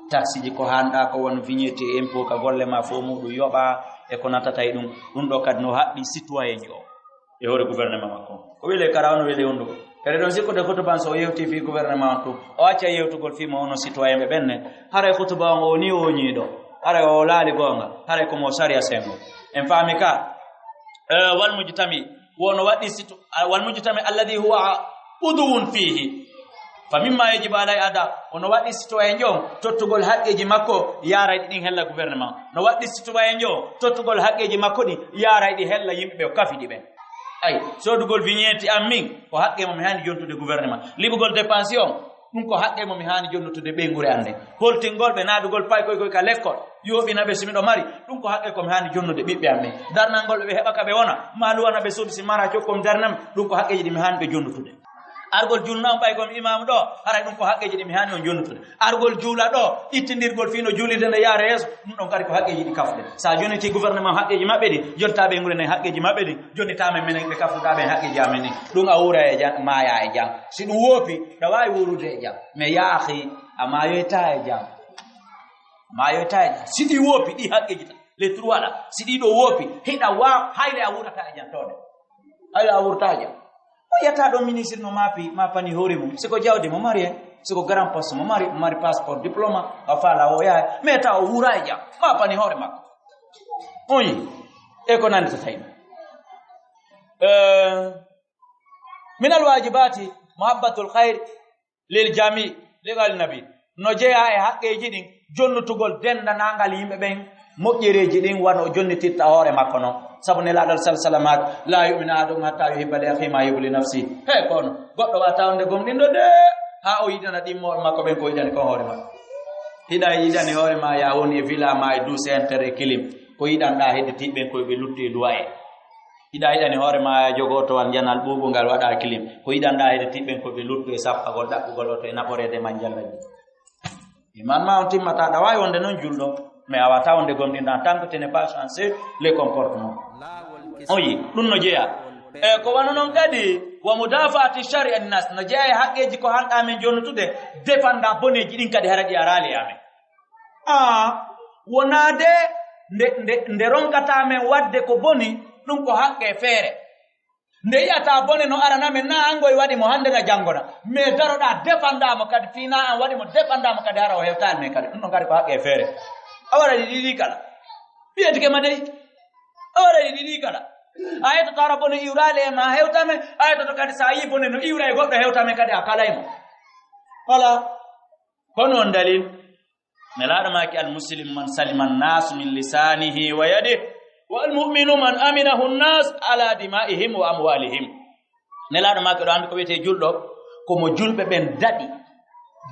taxe ji ko hanɗa ko won vignette, impôt ka golle ma fof muɗum yoɓa, e ko natata e ɗum. Ɗum ɗo kadi no haɗɗi citoyen jo e hoore gouvernement makko. Ko weli kara on weli honduko. Kadi ɗon sikkude hutuba on so o yewti fi gouvernement on tun, o acca yewtugol fi mo ono citoyen ɓe ɓenne. Haray hutuba on o ni o ñiiɗo. Haray o laali goonga, haray ko mo sariya sengo. En faami ka, eh, wal mujtami, wono waɗi situ-, ah, wal mujtami alladhi huwa uduwun fihi. Fa mimma yajibu alay ada, wono waɗi citoyen jo tottugol haqqeeji makko, yaaray ɗi ɗin hella gouvernement. No waɗi citoyen jo tottugol haqqeeji makko ɗi, yaaray ɗi hella yimɓe ɓe o kafi ɗi ɓen. Ay, soodugol vignette an min, ko haqqe mo mi haani jontude gouvernement. Liɓugol dépense on, ɗum ko haqqe mo mi haani jonnutude ɓeynguure an nden. Holtingol ɓe naadugol paykoy koy ka lekkol, yooɓina ɓe si miɗo mari, ɗum ko haqqe ko mi haani jonnude ɓiɓɓe an ɓen. Darnangol ɓe ɓe heɓa ka ɓe wona, maa luwana ɓe suudu si mara cokkom darnam, ɗum ko haqqeeji ɗi mi haani ɓe jonnutude. Argol julna on ɓay ko mi imaamu ɗo, haray ɗum ko haqqeeji ɗi mi haani on jonnutude. Argol juula ɗo, ittindirgol fii no juulirde nde yaara yeeso, ɗum ɗon kadi ko haqqeeji ɗi kafuɗen. Sa jonniti gouvernement haqqeeji maɓɓe ɗi, jonta ɓeynguure nden haqqeeji maɓɓe ɗi, jonnita men menen ɓe kafuɗa ɓen haqqeeji amen ɗin. Ɗum a wuura e jam, maaya e jam. Si ɗum woopi, ɗa waawi wuurude e jam. Mais yaahi, a maayoyta e jam. Maayoyta e jam. Si ɗi woopi, ɗi haqqeeji tan. Les trois là, si ɗi ɗo woopi, hiɗa waa-, hayre a wuurata e jam toon. Hayre a wuurata e jam. O yiyata ɗo ministre no maapi, maapani hoore mum. Siko jawdi mo mari hen, siko grand poste mo mari, mo mari passeport, diplôme, o faala o yaha. Mais tawa o wuura e jam, maapani hoore makko. On yi, e ko nandi so tawi. Eh, minal wajibaati, muhabbatul khayr lil jami, li qawli nabi. No jeyaa e haqqeeji ɗin, jonnutugol denndanangal yimɓe ɓen, moƴƴereeji ɗin, wano o jonnitirta hoore makko non. Sabu Nelaaɗo sal salamaat, "La yu'minu ahadukum hatta yuhibba li akhihi ma yuhibbu li nafsihi." He, kono goɗɗo waawata wonde gomɗinɗo de, haa o yiɗana ɗimmooɓe makko ɓen ko yiɗani kon hoore makko. Hiɗa yiɗani hoore ma, yaa woni e villa ma e douze intérêt clim, ko yiɗanɗaa hedditiiɓe ɓen ko ɓe luttu e luwa e. Hiɗa yiɗani hoore ma jogotowal njanal ɓuuɓungal waɗa clim. Ko yiɗanɗaa hedditiiɓe ɓen ko ɓe luttu e sappagol, ɗaɓɓugol oto e naforeede ma njallaaji. Iman ma on timmata, ɗa waawi wonde non julɗo, mais a waawata wonde gomɗinɗo en tant que tu n'es pas chanceux les comportements. On yi, ɗum no jeyaa. E ko wano non kadi, wa mudafaati sharri an nas, no jeyaa e haqqeeji ko hanɗa men jonnutude, defanda boneeji ɗin kadi hara ɗi araali e amen. Ah, wonaa de nde, nde, nde ronkataa men waɗde ko boni, ɗum ko haqqe e feere. Nde yi'ataa bone no arana men, na an goy waɗi mo hannde na janngo na. Mais daroɗaa defandaa mo kadi, fii na an waɗi mo defandaa mo kadi, hara o hewtaali men kadi. Ɗum ɗon kadi ko haqqe e feere. A waɗa ɗi ɗiɗi kala. Ɓiyetike ma dey. A waɗa ɗi ɗiɗi kala. A yettoto hara bone iwraali e ma hewta men, a yettoto kadi so a yii bone no iwra e goɗɗo hewta men kadi a kalay mo. Voilà. Kono on dalil. Nelaaɗo maaki, "Al muslim man salima annaasu min lisaanihi wa yadihi, wal mu'minu man aminahu annaas ala dima'ihim wa amwalihim." Nelaaɗo maaki, ɗo anndi ko wiyetee julɗo, ko mo julɓe ɓen daɗi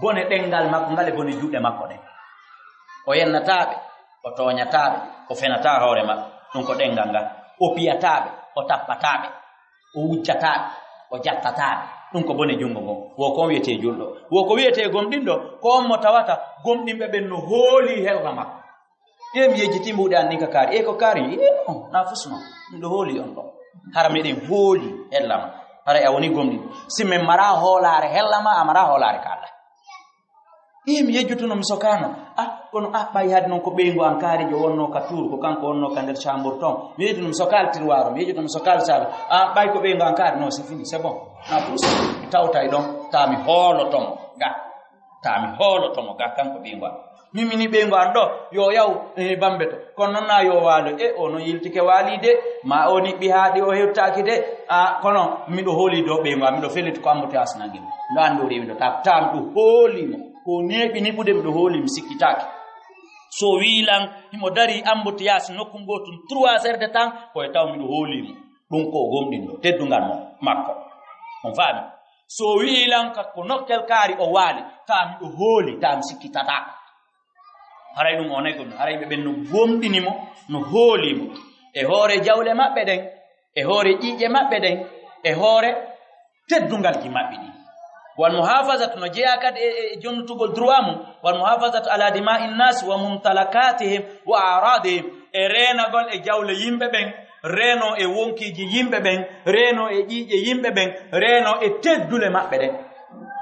bone ɗenngal makko ngal e bone juuɗe makko ɗen. O yennataa ɓe, o tooñataa ɓe, o fenataa hoore makko. Ɗum ko ɗenngal ngal. O piyataa ɓe, o tappataa ɓe. O wujjataa ɓe, o jattataa ɓe. Ɗum ko bone junngo ngon. Wo kon wiyetee julɗo. Wo ko wiyetee gomɗinɗo, ko on mo tawata gomɗinɓe ɓen no hoolii hella makko. Ɓe mi yejjiti mbuuɗe an ɗin ka kaari. E ko kaari? E non, na fusno. Miɗo hoolii on ɗon. Hara miɗen hoolii hella ma. Haray a woni gomɗinɗo. Si men maraa hoolaare hella ma, a maraa hoolaare ka Allah. Ii, mi yejjutuno, mi sokaano. Ah, kono ah, ɓay haade noon ko ɓeyngu an kaari jo wonnoo ka tuur, ko kanko wonnoo ka nder chambre toon. Mi yejjutuno, mi sokaali tiroir o, mi yejjutuno, mi sokaali salle. Ah, ɓay ko ɓeyngu an kaari, non, c'est fini, c'est bon. Na plus, mi tawtay ɗon, taa mi hooloto mo ga. Taa mi hooloto mo ga, kanko ɓeyngu an. Min mini ɓeyngu an ɗo, yo yaw, eh, Bambeto. Kono noon na yo waalo. E, o noon yiltike waaliide, ma o niɓɓi haaɗi o hewtaaki de. Ah, kono miɗo hooli dow ɓeyngu an, miɗo felliti ko embouteillage nangi mo. Miɗo anndi o rewi ɗo, taa, taa miɗo hooli mo. Ko neeɓi niɓude, miɗo hooli, mi sikkitaaki. So wii lan, himo darii embouteillage nokku ngootu trois heures de temps, ko e taw miɗo hooli mo. Ɗum ko o gomɗinɗo, teddungal mo, makko. On faami? So wii lan ka ko nokkel kaari o waali, taa miɗo hooli, taa mi sikkitataa. Haray ɗum o nay gomɗinɗo, haray ɓe ɓen no gomɗini mo, no hooli mo. E hoore jawle maɓɓe ɗen, e hoore ƴiiƴe maɓɓe ɗen, e hoore teddungalji maɓɓe ɗin. Wal muhafazatu no jeyaa kadi e, e, e jonnutugol droit mum. Wal muhafazatu ala dima'i nnas wa mumtalakatihim wa aradihim. E reenagol e jawle yimɓe ɓen, reeno e wonkiiji yimɓe ɓen, reeno e ƴiiƴe yimɓe ɓen, reeno e teddule maɓɓe ɗen.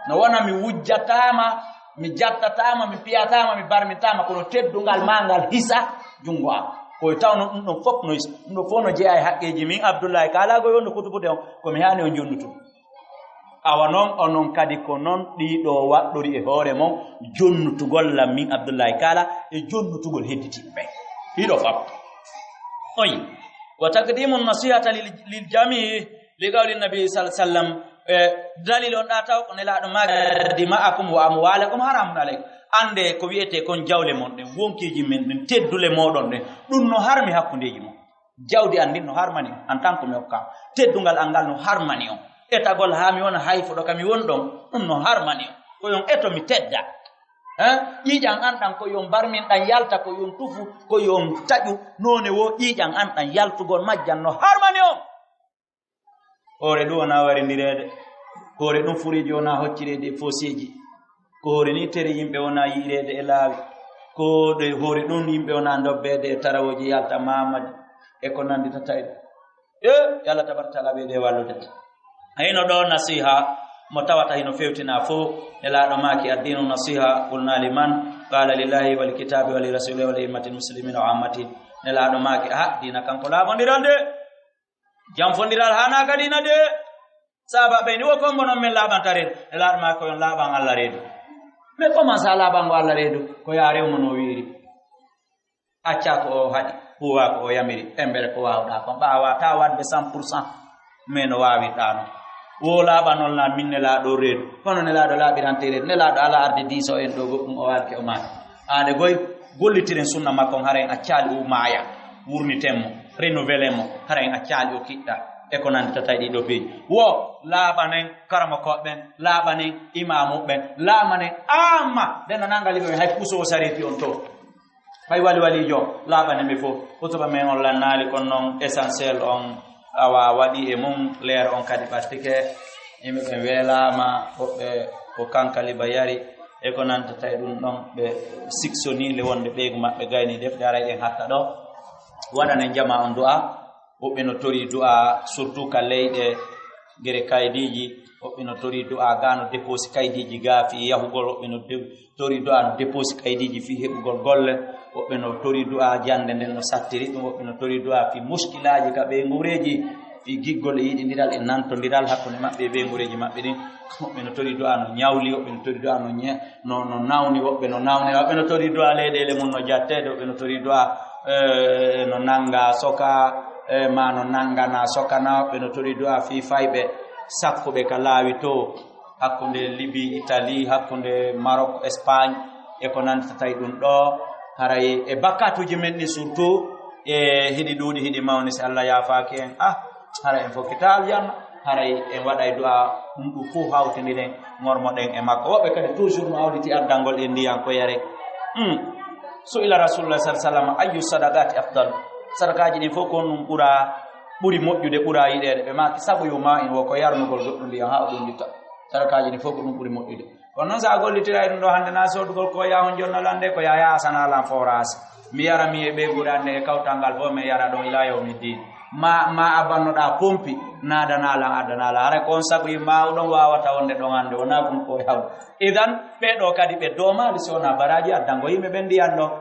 No wona mi wujjataama, mi jattataama, mi piyataama, mi barmintaama, kono teddungal maa ngal hisa junngo am. Ko e tawno ɗum ɗon fof no his-, ɗum ɗon fof no jeyaa e haqqeeji min Abdullahi kaalaago e wonde kutubude on, ko mi haani on jonnutude. Awa noon, onon kadi ko noon ɗiɗo waɗɗori e hoore mon, jonnutugol lam min Abdullahi Kaala e jonnutugol hedditiiɓe ɓen. Ɗiɗo fam. Oyi. Wa taqdimu nasihata lil, lil jamii li qawli nabi sallallahu alaihi wasallam. E dalil on ɗa taw ko Nelaaɗo maaki: "Dima'akum wa amwalakum haramun alaykum." Annde ko wi'etee kon jawle mon ɗen, wonkiiji men ɗin, teddule mooɗon ɗen, ɗum no harmi hakkundeeji mon. Jawdi an ndin no harmani on, en tant que mi hokka. Teddungal an ngal no harmani on. Etagol haa mi wona hayfuɗo ka mi woni ɗon, ɗum no harmani on. Ko yon eto mi tedda. Hein? Ƴiiƴan an ɗan ko yon barmin ɗan yalta, ko yon tufu, ko yon taƴu. Noone wo ƴiiƴan an ɗan yaltugol majjan no harmani on. Hoore ɗum wona warindireede. Hoore ɗum furiiji wona hoccireede e fooseeji. Ko hoore ni tere yimɓe wona yi'ireede e laawi. Ko ɗe hoore ɗum yimɓe wona ndobbeede e tarawooji yalta Mamadi e ko nanndi tata e ɗum. E, yo Allah tabaraka taala ɓeyde e wallude. Hino ɗo nasiha mo tawata hino fewtina fof. Nelaaɗo maaki: "Addiinu nasiha." Qulna: "Liman?" Qala: "Lillahi wal kitabi wal rasuli wal immati muslimina wa ammati." Nelaaɗo maaki: "Ha, diina kanko laaɓondiral de. Janfondiral hana ka diina de." Saaba ɓe ni wo kon bonon men laaɓanta reedu. Nelaaɗo maaki: "Ko yon laaɓan Allah reedu." Mais comment ça laaɓango Allah reedu? Ko yaa rew mo no wiiri. Accaa ko o haɗi, huuwaa ko o yamiri, embere ko waawɗaa kon. Ɓaawataa waɗde cent pour cent, mais no waawirɗaa non. Wo laaɓanol na min Nelaaɗo reedu, kono Nelaaɗo laaɓirante reedu. Nelaaɗo alaa arde diiso en ɗo goɗɗum o waalke o maaki. Aade goy, gollitiren sunna makko on, hara en accaali o maaya, wurniten mo, renouvelen mo, hara en accaali o kiɗɗa. E ko nanndi tata e ɗiɗo piiji. Wo laaɓanen karamokooɓe ɓen, laaɓanen imaamu ɓen, laaɓanen amma. Denno nanngal iɓe hay puso o sareeti on to. Hay wali waliijo, laaɓani ɓe fof. Hutuba men on lannaali, kono noon essentiel on awa waɗi e mum, leer on kadi ɓattike. Yimɓe ɓen weelaama, woɓɓe ko kankali ba yari, e ko nantata e ɗum ɗon, ɓe siksonii le wonde ɓeygu maɓɓe gayni defde, haray ɗen hatta ɗo. Waɗanen jama on du'a, woɓɓe no torii du'a, surtout ka leyɗe gere kaydiiji, woɓɓe no torii du'a gaa no dépose kaydiiji gaa fii yahugol, woɓɓe no de-, torii du'a no dépose kaydiiji fii heɓugol golle, woɓɓe no torii du'a jannde nden no sattiri ɗum, woɓɓe no torii du'a fii muskilaaji ka ɓeynguureeji, fii giggol e yiɗindiral e nantondiral hakkunde maɓɓe e ɓeynguureeji maɓɓe ɗin, woɓɓe no torii du'a no ñawli, woɓɓe no torii du'a no ñe-, no, no nawni, woɓɓe no nawni, woɓɓe no torii du'a leyɗeele mum no jatteede, woɓɓe no torii du'a, eh, no nannga soka, eh, ma no nanngana sokana, woɓɓe no torii du'a fii fayɓe sakkuɓe ka laawi to, hakkunde Libi, Italie, hakkunde Maroc, Espagne, e ko nantata e ɗum ɗo. Haray e bakkatuuji men ɗi surtout, e hiɗi ɗuuɗi, hiɗi mawni, si Allah yaafaaki en, ah, haray en fokkita aljanna. Haray en waɗay du'a, ɗum ɗum fof hawtindiren, ŋormoɗen e makko. Woɓɓe kadi toujours no hawliti addangol en ndiyan ko yare. Hmm. Su'ila Rasulullah sallallahu alaihi wasallam, "Ayyu sadaqati afdal?" Sadakaaji ɗin fof ko ɗum ɓura, ɓuri moƴƴude, ɓura yiɗeede. Ɓe maaki, "Sabu yo ma in wo ko yarnugol goɗɗum ndiyan haa o ɗum nditta." Sadakaaji ɗin fof ko ɗum ɓuri moƴƴude. Kono noon, so a gollitiray ɗum ɗo hannde, na soodugol ko yaa on jonnalande, ko yaa yaa asanalan forage. Mi yara mi e ɓeynguure an nden e kawtal ngal fof, mi yara ɗon ila yawmi diin. Ma, ma a bannoɗaa pompi, naadanalan, addanalan. Haray ko on sabu yimma o ɗon waawata wonde ɗon hannde, wonaa kon ko yaw. Idan, ɓee ɗo kadi ɓe doomaali si wonaa baraaji addango yimɓe ɓen ndiyan ɗon.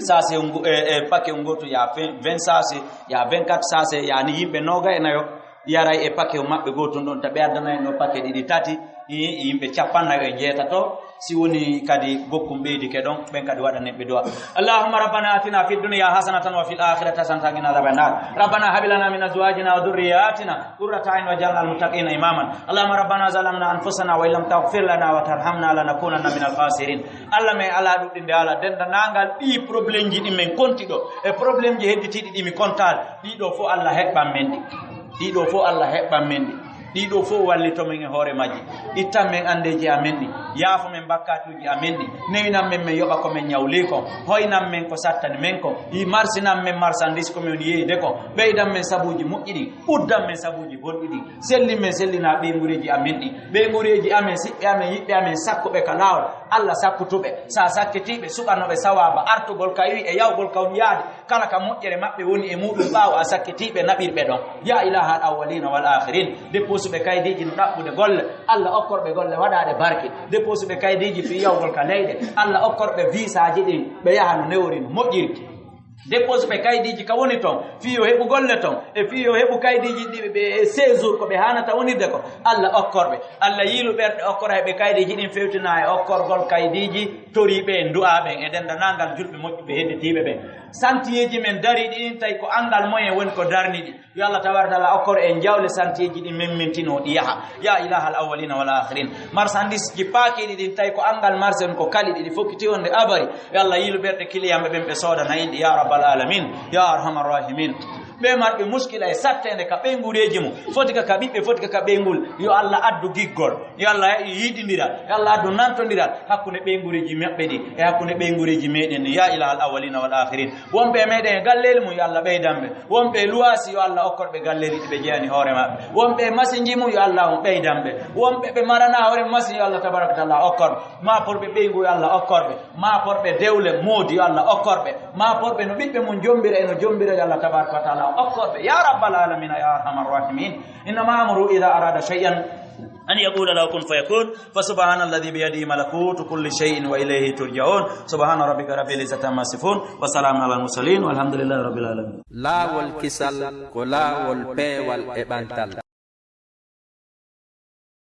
Sachet ngu-, e, e paquet ngootu yaa vingt, vingt sachet, yaa vingt-quatre sachet, yaa ni yimɓe noogay e nayo. Yaray e paquet maɓɓe gootun ɗon, ta ɓe addana en ɗo paquet ɗiɗi, tati, i, yimɓe cappannayo e njeetato. Si woni kadi gokkum ɓeydike ɗon, ɓen kadi waɗanen ɓe du'a. اللهم ربنا آتنا في الدنيا حسنة وفي الآخرة حسنة وقنا عذاب النار. ربنا هب لنا من أزواجنا وذرياتنا قرة أعين واجعلنا للمتقين إماما. اللهم ربنا ظلمنا أنفسنا وإن لم تغفر لنا وترحمنا لنكونن من الخاسرين. Allah men alaa ɗuɗɗinde, alaa denndanangal ɗii problème ji ɗi men konti ɗo, e problème ji hedditiiɗi ɗi mi kontaali. Ɗii ɗoo fof Allah heɓɓan men ɗi. Ɗii ɗoo fof Allah heɓɓan men ɗi. Ɗii ɗoo fof wallito men e hoore majji. Ittan men anndeeji amen ɗi. Yaafo men bakkatuuji amen ɗi. Newinan men, men yoɓa ko men ñawli kon. Hoynan men ko sattani men kon. Yi marsinan men marchandise ko men yeeyde kon. Ɓeydan men sabuuji moƴƴi ɗi. Uddan men sabuuji bonɗi ɗi. Sellin men, sellina ɓeynguureeji amen ɗi. Ɓeynguureeji amen, siɓɓe amen, yiɓɓe amen, sakkuɓe ka laawol. Allah sakkutuɓe. Sa sakkitiiɓe, suɓanoɓe sawaaba artugol ka iwi e yawgol ka on yaade. Kala ka moƴƴere maɓɓe woni e muuɗum ɓaawo a sakkitiiɓe naɓirɓe ɗon. Ya ilahal awwalina wal akhirin, deposuɓe kaydiiji no ɗaɓɓude golle, Allah okkorɓe golle waɗaaɗe barke. Deposuɓe kaydiiji fii yawgol ka leyɗe, Allah okkorɓe visaaji ɗin, ɓe yaha no newori, no moƴƴiri. Dépose ɓe kaydiiji ka woni ton, fii yo heɓu golle ton, e fii yo heɓu kaydiiji ɗi ɓe, e séjour ko ɓe haanata wonirde ko. Allah okkor ɓe. Allah yiilu ɓerɗe okkora ɓe kaydiiji ɗin fewtina e okkorgol kaydiiji toriiɓe en du'aaɓe en e denndanangal julɓe moƴƴuɓe hedditiiɓe ɓen. Santiyeeji men dariiɗi ɗin tawi ko anngal moyen woni ko darni ɗi. Yo Allah tabaaraka taala okkor en jawle santiyeeji ɗi memmintinoo ɗi yaha. Ya ilahal awwalina wal akhirin. Marchandise ji paakiiɗi ɗin tawi ko anngal marché on ko kali ɗiɗi fokkiti wonde abari. Yo Allah yiilu ɓerɗe kiliyanɓe ɓen ɓe soodana en ɗi ya rabbal alamin. Ya arhamar rahimin. Ɓe marɓe muskila e satteende ka ɓeyngureeji mum. Foti ka ka ɓiɓɓe, foti ka ka ɓeyngol. Yo Allah addu giggol. Yo Allah yiɗindiral. Yo Allah addu nantondiral hakkunde ɓeyngureeji maɓɓe ɗi e hakkunde ɓeyngureeji meɗen ɗi. Ya ilahal awwalina wal akhirin. Wonɓe e meɗen e galleeli mum yo Allah ɓeydan ɓe. Wonɓe e luwaasi yo Allah okkor ɓe galleeli ɗi ɓe jeyani hoore maɓɓe. Wonɓe e masinji mum yo Allah on ɓeydan ɓe. Wonɓe ɓe marana hoore masin yo Allah tabaraka taala okkor. Maaporɓe ɓeyngu yo Allah okkor ɓe. Maaporɓe dewle moodi yo Allah okkor ɓe. Maaporɓe no ɓiɓɓe mum jombira e no jombira yo Allah tabaraka wa taala okkor ɓe. Ya rabbal alamina ya arhamar rahimin. Innama amruhu idha arada shay'an an yaqula lahu kun fayakun. Fa subhana alladhi biyadihi malakutu kulli shay'in wa ilayhi turja'un. Subhana rabbika rabbil izzati amma yasifun. Wa salamun alal mursalin. Walhamdulillahi rabbil alamin. Laawol kisal ko laawol peewal e ɓantal.